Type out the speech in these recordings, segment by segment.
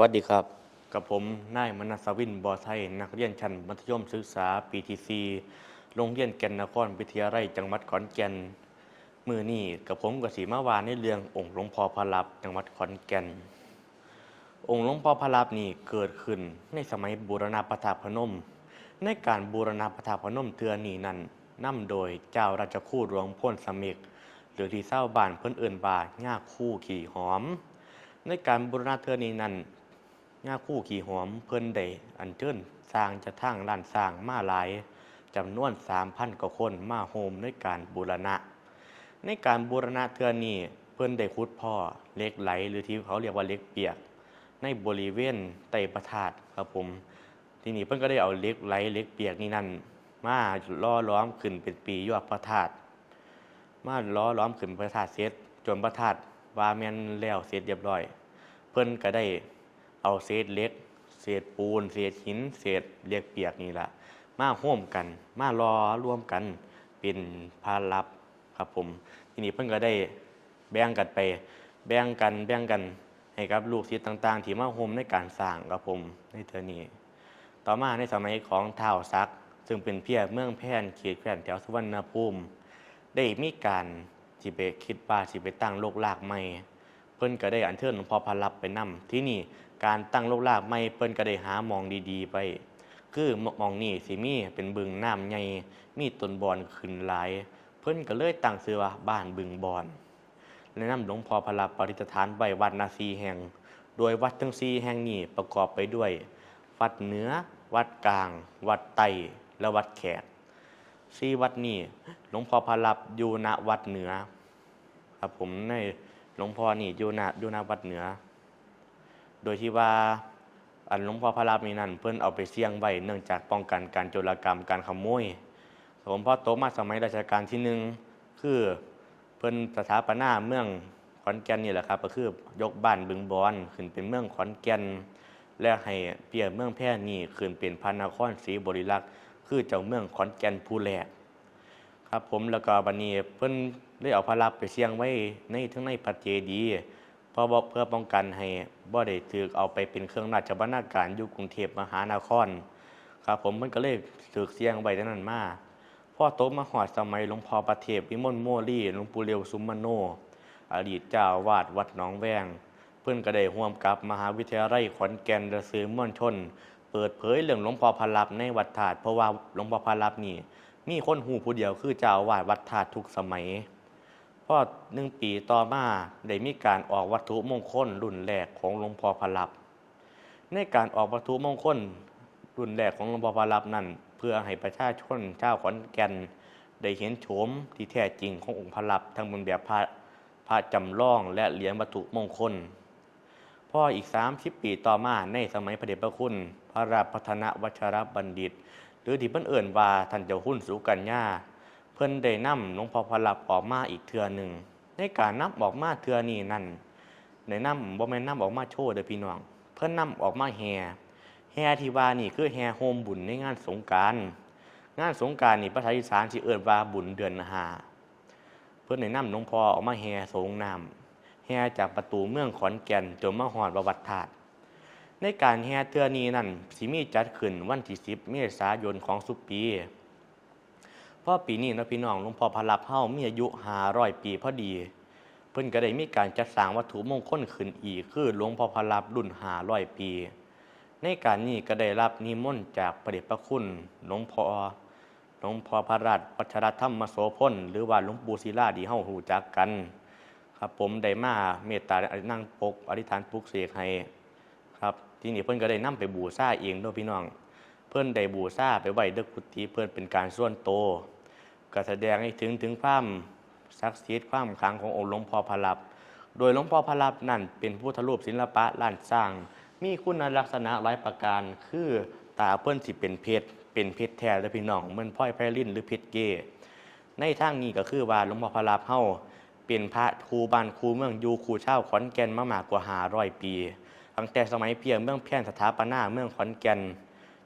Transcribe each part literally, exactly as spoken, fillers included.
วัสดีครับ กับผมนายมนัสวิน บ่อไทย นักเรียนชั้นมัธยมศึกษาปีที่สี่ โรงเรียนแก่นนครวิทยาลัยจังหวัดขอนแก่น มื้อนี้กับผมก็สิมาว่าในเรื่ององค์หลวงพ่อพระลับจังหวัดขอนแก่น องค์หลวงพ่อพระลับนี่เกิดขึ้นในสมัยบูรณะพระธาตุพนม ในการบูรณะพระธาตุพนมเทื่อนี้นั้นนำโดยเจ้าราชครูหลวงพลสมิก หรือที่ชาวบ้านเพิ่นเอิ้นว่าย่าครูขี้หอม ในการบูรณะเทื่อนี้นั้นย่าครูขี้หอมเพิ่นได้อัญเชิญช่างจากทางล้านช่างมาหลาย จำนวนสามพันกว่าคนมาร่วมในการบูรณะ ในการบูรณะเทื่อนี้เพิ่นได้ขุดพ้อเหล็กไหลหรือที่เขาเรียกว่าเหล็กเปียก ในบริเวณใต้พระธาตุครับผม ทีนี้เพิ่นก็ได้เอาเหล็กไหลเหล็กเปียกนี่นั่นมาหล่อหลอมขึ้นเป็นปียอดพระธาตุ มาหล่อหลอมขึ้นพระธาตุเสร็จ จนพระธาตุว่าแม่นแล้วเสร็จเรียบร้อย เพิ่นก็ได้เอาเศษเหล็ก เศษปูน เศษหิน เศษเหล็กเปียกนี่ล่ะ มาร่วมกัน มาหล่อรวมกันเป็นพระลับครับผม ทีนี้เพิ่นก็ได้แบ่งกันไป แบ่งกัน แบ่งกันให้กับลูกศิษย์ต่างๆ ที่มาร่วมในการสร้างครับผม ในเทื่อนี้ ต่อมาในสมัยของท้าวสักดิ์ ซึ่งเป็นเพียเมืองแพน เขตแคว้นแถวสุวรรณภูมิ ได้มีการสิไปคิดว่าสิไปตั้งโลกลากใหม่ เพิ่นก็ได้อัญเชิญหลวงพ่อพระลับไปนำ ที่นี่การตั้งโลกลากใหม่เพิ่นก็ได้หาหม่องดีๆ ไว้ คือหม่องนี้สิมีเป็นบึงน้ำใหญ่ มีต้นบอนขึ้นหลาย เพิ่นก็เลยตั้งชื่อว่าบ้านบึงบอน และนำหลวงพ่อพระลับประดิษฐานไว้วัดละสี่แห่ง โดยวัดทั้งสี่แห่งนี้ประกอบไปด้วย วัดเหนือ วัดกลาง วัดใต้ และวัดแขก สี่วัดนี้หลวงพ่อพระลับอยู่ณวัดเหนือ ครับผม ในหลวงพ่อนี่อยู่ณ อยู่ณวัดเหนือ โดยที่ว่าอันหลวงพ่อพระลับนี่นั่นเพิ่นเอาไปเสี่ยงไว้เนื่องจากป้องกันการโจรกรรมการขโมย ครับผม พอตกมาสมัยรัชกาลที่หนึ่ง คือเพิ่นสถาปนาเมืองขอนแก่นนี่แหละครับ ก็คือยกบ้านบึงบอนขึ้นเป็นเมืองขอนแก่น และให้เพียเมืองแพนนี่ขึ้นเป็นพระนครศรีบริลักษ์ คือเจ้าเมืองขอนแก่นผู้แรก ครับผม แล้วก็บัดนี้เพิ่นได้เอาพระลับไปเสี่ยงไว้ใน ทั้งในพระเจดีย์ เพราะว่าเพื่อป้องกันให้บ่ได้ถูกเอาไปเป็นเครื่องราชบรรณาการอยู่กรุงเทพมหานคร ครับผม เพิ่นก็เลยถูกเสี่ยงไว้แต่นั้นมา พอตกมาฮอดสมัยหลวงพ่อพระเทพวิมลโมลี หลวงปู่เหลียวสุมมโน อดีตเจ้าอาวาสวัดหนองแวง เพิ่นก็ได้ร่วมกับมหาวิทยาลัยขอนแก่นและสื่อมวลชน เปิดเผยเรื่องหลวงพ่อพระลับในวัดธาตุ เพราะว่าหลวงพ่อพระลับนี่มีคนฮู้ผู้เดียวคือเจ้าอาวาสวัดธาตุทุกสมัย พอหนึ่งปีต่อมาได้มีการออกวัตถุมงคลรุ่นแรกของหลวงพ่อพระลับ ในการออกวัตถุมงคลรุ่นแรกของหลวงพ่อพระลับนั้น เพื่อให้ประชาชนชาวขอนแก่นได้เห็นโฉมที่แท้จริงขององค์พระลับทั้งบนแบบพระ พระจำลองและเหรียญวัตถุมงคล พออีกสามสิบปีต่อมาในสมัยพระเดชพระคุณพระราชพัฒนวัชรบัณฑิต หรือที่เพิ่นเอิ้นว่าท่านเจ้าคุณสุกัญญา เพิ่นได้นำหลวงพ่อพระลับออกมาอีกเทื่อหนึ่ง ในการนำออกมาเทื่อนี้นั่น ได้นำ บ่แม่นนำออกมาโชว์เด้อพี่น้อง เพิ่นนำออกมาแห่ แห่ที่ว่านี่คือแห่โฮมบุญในงานสงกรานต์ งานสงกรานต์นี่ภาษาอีสานสิเอิ้นว่าบุญเดือนห้า เพิ่นได้นำหลวงพ่อออกมาแห่สงน้ำ แห่จากประตูเมืองขอนแก่นจนมาฮอดวัดธาตุ ในการแห่เทื่อนี้นั่นสิมีจัดขึ้นวันที่สิบเมษายนของซุปี พอปีนี้เนาะพี่น้อง หลวงพ่อพระลับเฮามีอายุห้าร้อยปีพอดี เพิ่นก็ได้มีการจัดสร้างวัตถุมงคลขึ้นอีก คือหลวงพ่อพระลับรุ่นห้าร้อยปี ในการนี้ก็ได้รับนิมนต์จากพระเดชพระคุณหลวงพ่อ หลวงพ่อพระราชวัชรธรรมโสภณ หรือว่าหลวงปู่ศิลาที่เฮารู้จักกัน ครับผม ได้มาเมตตานั่งปกอธิษฐานปลุกเสกให้ ครับ ทีนี้เพิ่นก็ได้นำไปบูชาเองเด้อพี่น้อง เพิ่นได้บูชาไปไว้เด้อกุฏิเพิ่นเป็นการส่วนตัว ก็แสดงให้ถึง ถึงความศักดิ์สิทธิ์ความขลังขององค์หลวงพ่อพระลับ โดยหลวงพ่อพระลับนั่นเป็นพุทธรูปศิลปะล้านช้าง มีคุณลักษณะหลายประการ คือตาเพิ่นสิเป็นเพชร เป็นเพชรแท้เด้อพี่น้อง เหมือนพลอยไพรินหรือเพชรเก้ ในทางนี้ก็คือว่าหลวงพ่อพระลับเฮาเป็นพระคู่บ้านคู่เมืองอยู่คู่ชาวขอนแก่นมามากกว่าห้าร้อยปี ตั้งแต่สมัยเพียเมืองแพนสถาปนาเมืองขอนแก่น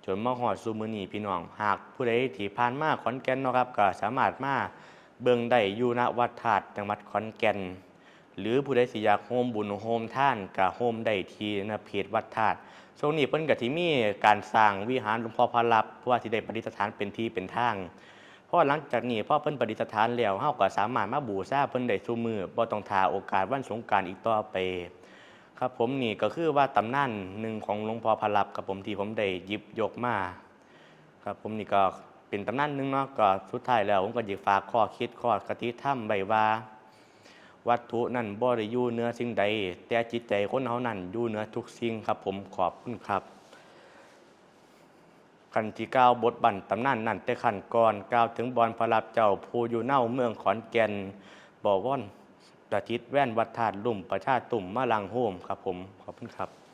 จนมาฮอดซุมื้อนี้พี่น้อง หากผู้ใดที่ผ่านมาขอนแก่นเนาะครับ ก็สามารถมาเบิ่งได้อยู่ณวัดธาตุจังหวัดขอนแก่น หรือผู้ใดสิอยากโฮมบุญโฮมทานก็โฮมได้ที่หน้าเพจวัดธาตุ ช่วงนี้เพิ่นก็สิมีการสร้างวิหารหลวงพ่อพระลับ เพราะว่าสิได้ประดิษฐานเป็นที่เป็นทาง พอหลังจากนี้พอเพิ่นประดิษฐานแล้ว เฮาก็สามารถมาบูชาเพิ่นได้ซุมื้อ บ่ต้องท่าโอกาสวันสงกรานต์อีกต่อไป ครับผม นี่ก็คือว่าตำนานหนึ่งของหลวงพ่อพระลับครับผม ที่ผมได้หยิบยกมา ครับผม นี่ก็เป็นตำนานหนึ่งเนาะ ก็สุดท้ายแล้วผมก็อยากฝากข้อคิดข้อคติธรรมไว้ว่า วัตถุนั้นบ่ได้อยู่เหนือสิ่งใด แต่จิตใจคนเฮานั้นอยู่เหนือทุกสิ่งครับผม ขอบคุณครับ คันสิกล่าวบทบั้นตำนานนั้นแต่ขั้นก่อน กล่าวถึงบ่อนพระลับเจ้าผู้อยู่เนาเมืองขอนแก่น บวรสถิตแว่นวัดธาตุลุ่มประชาตุ่มมาลังโฮมครับผม ขอบคุณครับ